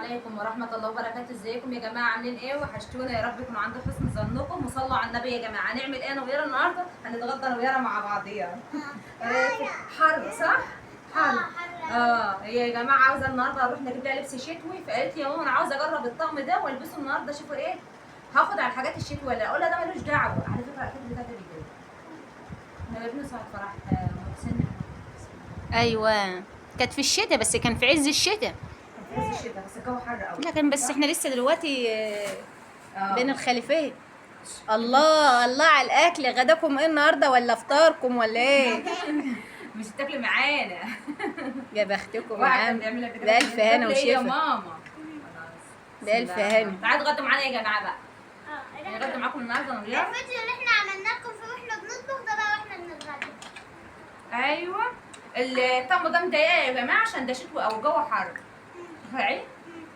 عليكم ورحمة الله وبركاته. ازيكم يا جماعة، عاملين ايه؟ وحشتونا، يا رب يكون عند حسن ظنكم. وصلوا على النبي يا جماعة. هنعمل ايه انا ويارا النهارده؟ هنتغدى انا ويارا مع بعضيها. حر صح؟ حر. هي يا جماعة عاوزة النهارده اروح نجيب لها لبس شتوي، فقالت لي يا ماما انا عاوزة اجرب الطقم ده والبسه النهارده، شوفوا ايه هاخد على الحاجات الشتوي ولا اقول لها ده ملوش دعوة. على فكرة اكيد بتاعت الرجالة. احنا جايبين ساعة فرح محسن. ايوه كانت في الشتاء، بس كان في عز الشتاء. كان في عز الشتاء بس الجو حر قوي. لكن بس احنا لسه دلوقتي بين الخليفين. الله الله على الاكل. غداكم ايه النهارده ولا فطاركم ولا ايه؟ مش تاكلي معانا. يا بختكم يا واحد عم، بيعملها كده. بألف هنا تاكلي ايه يا وشفا. ماما؟ بألف هنا. تعالوا اتغدوا معانا يا جماعة بقى. نتغدى معاكم النهارده انا ويارا. الفيديو اللي احنا عملناه لكم فيه واحنا بنطبخ ده بقى واحنا بنتغدى. ايوه الطقم ده مضايقه يا جماعة عشان ده شتوي او الجو حر. اخلعيه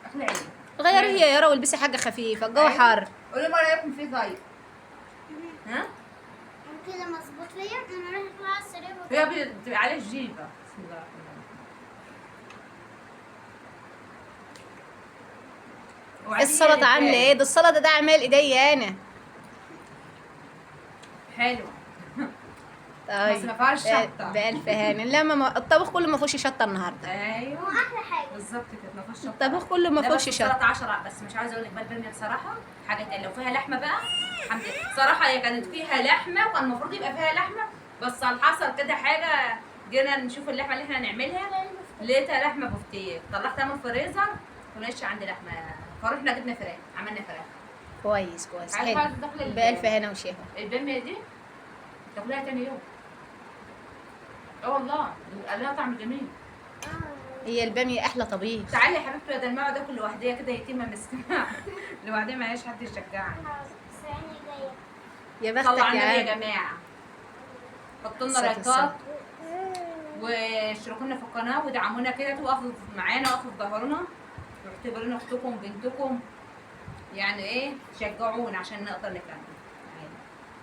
اخلعيه. غيريه يا يارا والبسي حاجة خفيفة، الجو أيوة. حر. قولي ما رايكم فيه طيب؟ ها؟ كده مظبوط ليا. انا رايحة اطلع على السرير. هي بتبقى عليه الجيبه. بسم الله الرحمن الرحيم. السلطة عامله ايه؟ ده السلطة ده عمال ايديا انا. حلو. طيب بس ما فيهاش شطه. بألف هنا. لا ما الطبخ كله ما فيهوش شطه النهارده. ايوه احلى حاجة بالظبط كده، ما فيهاش شطه. الطبخ كله ما لا فيهوش بس شطه. السلطة 10 بس مش عايزه اقول لك بقى الباميه بصراحة حاجة تانية. لو فيها لحمه بقى الحمد لله. صراحة هي كانت فيها لحمه وكان المفروض يبقى فيها لحمه، بس على حصل كده حاجة، جينا نشوف اللحمة اللي احنا هنعملها لقيتها لحمه بفتيك، طلعتها من الفريزر ما لقيتش عندي لحمه، فروحنا جبنا فراخ عملنا فراخ. كويس كويس عارفه حلو. تاكل بألف هنا وشفا. الباميه دي تاكلها تاني يوم. والله بيبقى لها طعم جميل. هي الباميه احلى طبيخ. تعالي يا حبيبتي بدل ما اقعد اكل لوحديا كده يتيمة مسكينه لوحديا معيش حد يشجعني. عيني جاية. يا بختك طلعوا يا النبي يا عم. جماعة، حطوا لنا الصلاة لايكات واشتركوا لنا في القناة ودعمونا كده، وقفوا معانا وقفوا في ظهرنا واعتبرونا اختكم بنتكم، يعني ايه شجعونا عشان نقدر نكمل.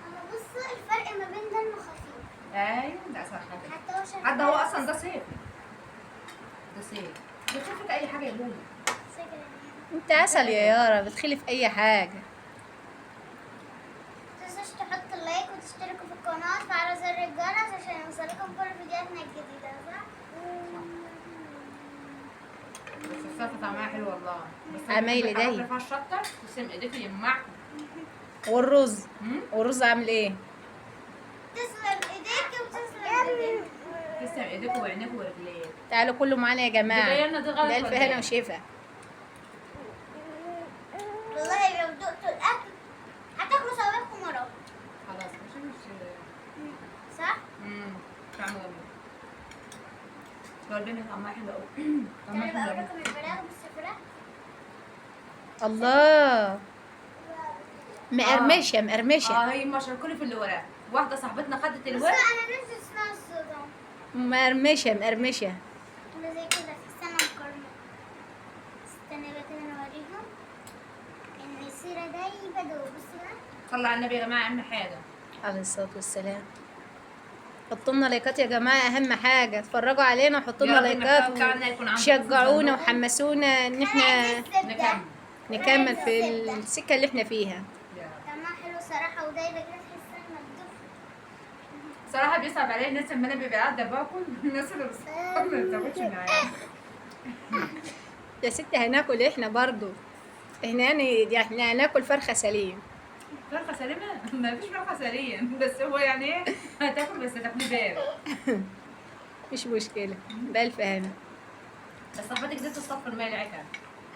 انا بص الفرق ما بين ده المخفيف. ايوه ده صح. حتى هو شكله حتى هو اصلا ده صيف، ده صيف بتشوفك اي حاجة يا لولو. انت عسل يا يارا، بتخلي في اي حاجة. متنسوش تحطوا like وتشتركوا في القناة وتفعلوا زر الجرس عشان يوصلكم كل فيديوهاتنا الجديدة، صح؟ بس السلطة طعمها حلو والله. بس عمايل الحاجات ايديا. اللي فيها الشطه تسلم ايديك يمعكم. والرز، والرز عامل ايه؟ تسلم ايديك وتسلم ايديك. تسلم ايديكم وعينيكم ورجليك. تعالوا كلوا معانا يا جماعة. دي جاية لنا دي غلط بألف ولا هنا إيه؟ وشفا. والله لو دقتوا الاكل هتاكلوا صوابعكم وراه. خلاص مش صح؟ طعمه جميل. هو الباميه طعمها حلو قوي. طعمها تعالوا بقى حلو قوي. اوريكم الفراخ. بص الفراخ. الله مقرمشه مقرمشه. هي ما شاركوني في اللي وراها، واحدة صاحبتنا خدت بص الورق. انا نفسي اسمع الصوت ده. مقرمشه مقرمشه. انا زي كده تحس انا مكرمة. استنى بقى كده انا اوريهم ان السيرة دايبة دوب. بص بقى. صلوا على النبي يا جماعة، اهم حاجة. عليه الصلاة والسلام. حطوا لنا لايكات يا جماعة، اهم حاجة اتفرجوا علينا وحطوا لنا يا رب المحتوى لايكات بتاعنا يكون عندكم وشجعونا في وحمسونا ان انا احنا عايزة الزبدة. نكمل. نكمل في السكة اللي احنا فيها. طعمها حلو صراحة ودايبة كده تحس انها بتدوب. صراحة بيصعب عليا الناس لما انا ببقى قاعدة باكل، الناس اللي بتصور ما بتاكلش معايا. يا ستي هناكل احنا برضو، احنا يعني احنا هناكل فرخة سليم. فرخة سليمة؟ ما فيش فرخة سليم، بس هو يعني ايه هتاكل بس هتاكلي بارد. مش مشكلة. بألف هنا. بس صاحبتك زيت الصف الماء العكر.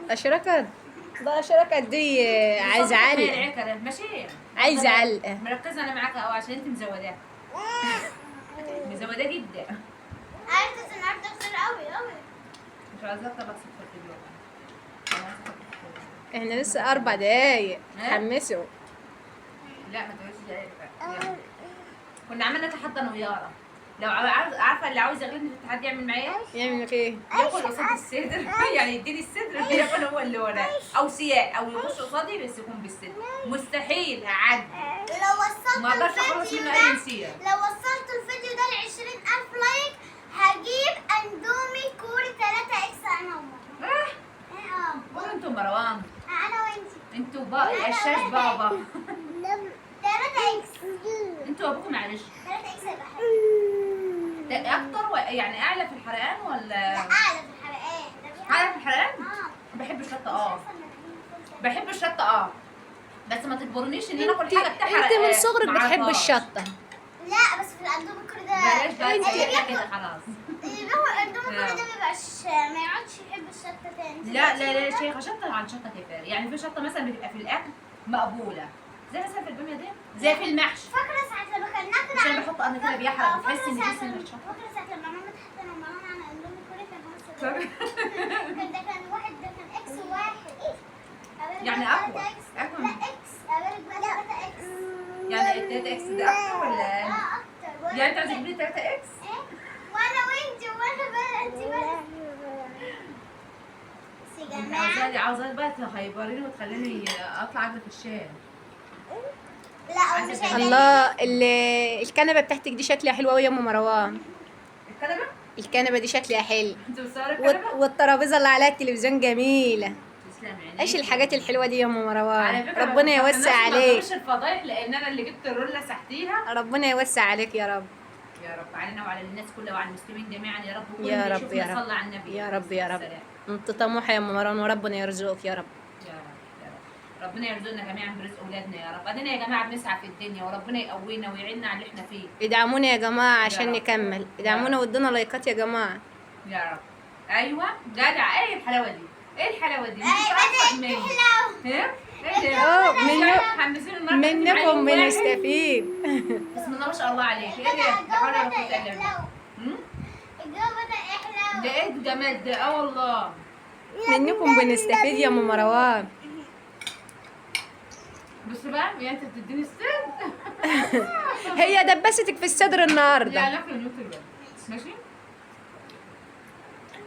اشركت ده اشركت دي عايزه علقه. العكر ماشي. عايزه علقه. مركزه انا معاك قوي عشان انت مزوداها. مزوداه جدا. عرفت النهارده كتير قوي قوي. مش عايزه اكتر بس في الفيديو. احنا لسه 4 دقايق. تحمسوا. لا ما تقوليش دقايق بقى. كنا عملنا تحدي انا ويارا. لو عارفه اللي عاوز يغلبني في التحدي يعمل معايا ايه؟ يعمل ايه؟ ياكل قصاد الصدر، يعني يديني الصدر ياكل هو اللي وراه، او سياق او يخش قصادي بس يكون بالصدر. مستحيل هعدي. لو وصلت ما اقدرش اخلص الفيديو منه ده اي نسيه. لو وصلت الفيديو ده ل 20000 like هجيب اندومي كوري 3 X انا وماما. والله. مروان؟ انا وانتي. انتوا بقى القشاش بابا. 3 X. انتوا وابوكم معلش. 3 X هيبقى حلو. ده اكتر يعني اعلى في الحرقان ولا؟ لا اعلى في الحرقان. ده اعلى في الحرقان؟ اه. بحب الشطه. بحب الشطه بس ما تجبرنيش ان انا اكل حاجة بتحرق. انت من صغرك بتحب الشطه. لا بس في الاندومي كل ده بلاش بقى انت كده خلاص. اللي بياكل اندومي كل ده ما بيبقاش، ما يقعدش يحب الشطه تاني. لا لا لا يا شيخه، شطه عن شطه تفرق. يعني في شطه مثلا بتبقى في الاكل مقبولة، زي مثلا في الباميه دي، زي في المحشي. فاكره ساعة لما كنا مش انا بحط قرن كده بيحرق، بتحس ان جسمي مش شطه. فاكره ساعة لما ماما ضحكت انا ومروان على اندومي كوري كان هو كان ده كان واحد، ده كان X واحد. يعني اقوى. لا X قابلك بقى 3 X. يعني ال 3 X ده اكتر ولا؟ اكتر. يعني انت عايزه تجيبي 3 X؟ ايه وانا وانت وانا بقى انت بس. بس يا جماعة عاوزاني بقى تهيبريني وتخليني اطلع اجري في الشارع. لا مش هيبقى. الله، الكنبة بتاعتك دي شكلها حلو قوي يا ام مروان. الكنبة؟ الكنبة دي شكلها حلو. انت بتصوري الكنبة؟ والترابيزه اللي عليها التلفزيون جميلة. تسلم عينيك. ايش الحاجات الحلوة دي يا ام مروان؟ على فكرة ربنا يوسع عليك. ما الفضايح لان انا اللي جبت الرولة سحتيها. ربنا يوسع عليك يا رب. يا رب علينا وعلى الناس كلها وعلى المسلمين جميعا يا رب. يا رب يا رب صلى على النبي يا رب يا رب. انت طموحه يا ام مروان وربنا يرزقك يا رب. يا رب يا رب. ربنا يرزقنا جميعا برزق اولادنا يا رب. ادينا يا جماعة بنسعى في الدنيا، وربنا يقوينا ويعيننا على اللي احنا فيه. ادعمونا يا جماعة عشان نكمل، ادعمونا وادونا لايكات يا جماعة يا رب. ايوه جدع. ايه الحلاوة دي؟ ايه الحلاوة دي؟ ايه ايه منكم بنستفيد. بسم الله ما شاء الله عليك. ايه ده؟ لا حول ولا قوة الا بالله. الجو بدا يحلو. ده ايه الجمال ده؟ والله منكم بنستفيد يا ام مروان. بص بقى يا انت بتديني الصدر. هي دبستك في الصدر النهارده. لا ناكل النوتل ماشي.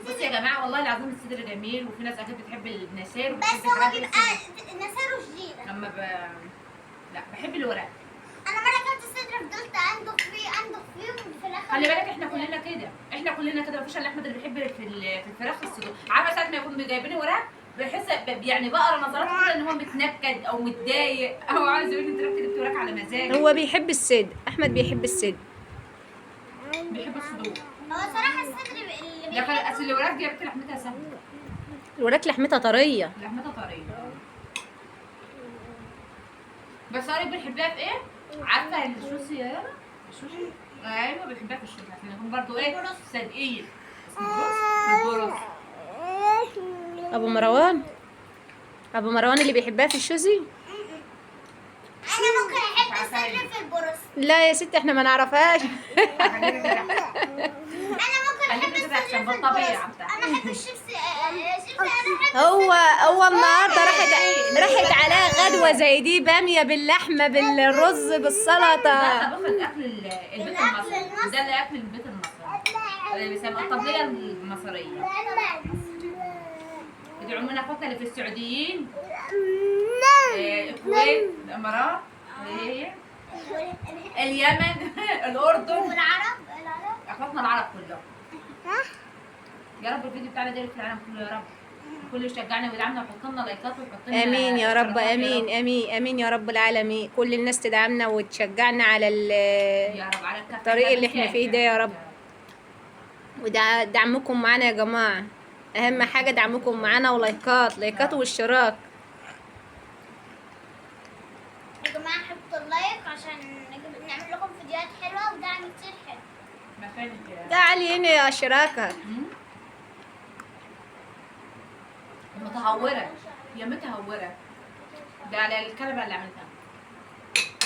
بص يا جماعة والله العظيم الصدر جميل، وفي ناس اكيد بتحب النسير، بس هو بيبقى نسيرة شديدة. لما لا بحب الورق. انا مرة اكلت الصدر فضلت اندخ فيه اندخ فيه وفي الاخر. خلي بالك احنا كلنا كده، احنا كلنا كده، مفيش الا احمد اللي بيحب في الفراخ الصدور. عارفه ساعة ما يكون جايبين ورق بحس يعني بقرا نظراته كده ان هو متنكد او متضايق او عايز يقول لي انت رحت جبت وراك على مزاجك. هو بيحب الصدر، احمد بيحب الصدر، بيحب الصدور. هو صراحة الصدر اللي لا اصل الوراك دي يا بنتي لحمتها سهلة. الوراك لحمتها طرية. لحمتها طرية بس انا بنحبها في ايه؟ عارفه الشوشي يا يارا؟ الشوشي؟ ايوه بنحبها في الشوشي عشان نكون برضه ايه؟ صادقين. البرص. ابو مروان، ابو مروان اللي بيحبها في الشوزي. انا ممكن احب الصدر في البرص. لا يا ستي احنا ما نعرفهاش. انا ممكن احب الصدر في البرص. انا احب الشيبسي. انا احب هو النهارده راحت عليها غدوه زي دي، باميه باللحمه بالرز بالسلطة. ده طبخ الاكل البيت المصري، ده اللي اكل البيت المصري اللي بيسموه الطبلية المصرية. ادعوا لنا اخواتنا اللي في السعوديين، الكويت، الامارات، اليمن، الاردن، والعرب، اخواتنا العرب كلهم. يا رب الفيديو بتاعنا ده في العالم كله يا رب، كله يشجعنا ويدعمنا ويحط لنا لايكات ويحط لنا امين يا رب، امين امين امين يا رب العالمين. كل الناس تدعمنا وتشجعنا على يا رب على الطريق اللي احنا فيه ده يا رب. ودعمكم معانا يا جماعة، اهم حاجة دعمكم معانا ولايكات، لايكات واشتراك. يا جماعة حطوا ال like عشان نعمل لكم فيديوهات حلوة ودعم كتير حلو. تعالي هنا يا شراكة. متهوره يا متهوره، ده على الكنبة اللي عملتها.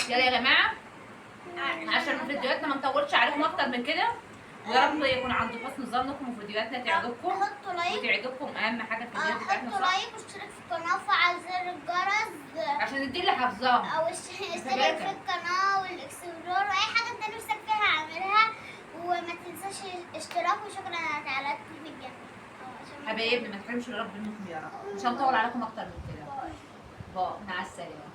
يلا يا جماعة عشان فيديوهاتنا ما نطولش عليكم اكتر من كده، ويا رب يكون عند حسن ظنكم وفيديوهاتنا تعجبكم. حطوا like وتعجبكم اهم حاجة في الفيديو بتاعتنا. حطوا like واشترك في القناة وفعل زر الجرس عشان دي اللي حافظاها، او اشترك في القناة وال explore واي حاجة انت نفسك فيها اعملها، وما تنساش اشتراك. وشكرا على تعليقاتكم الجميلة حبايبنا، ما تحرمش الرب منكم يا رب. مش هنطول عليكم اكتر من كده. باي، مع السلامة.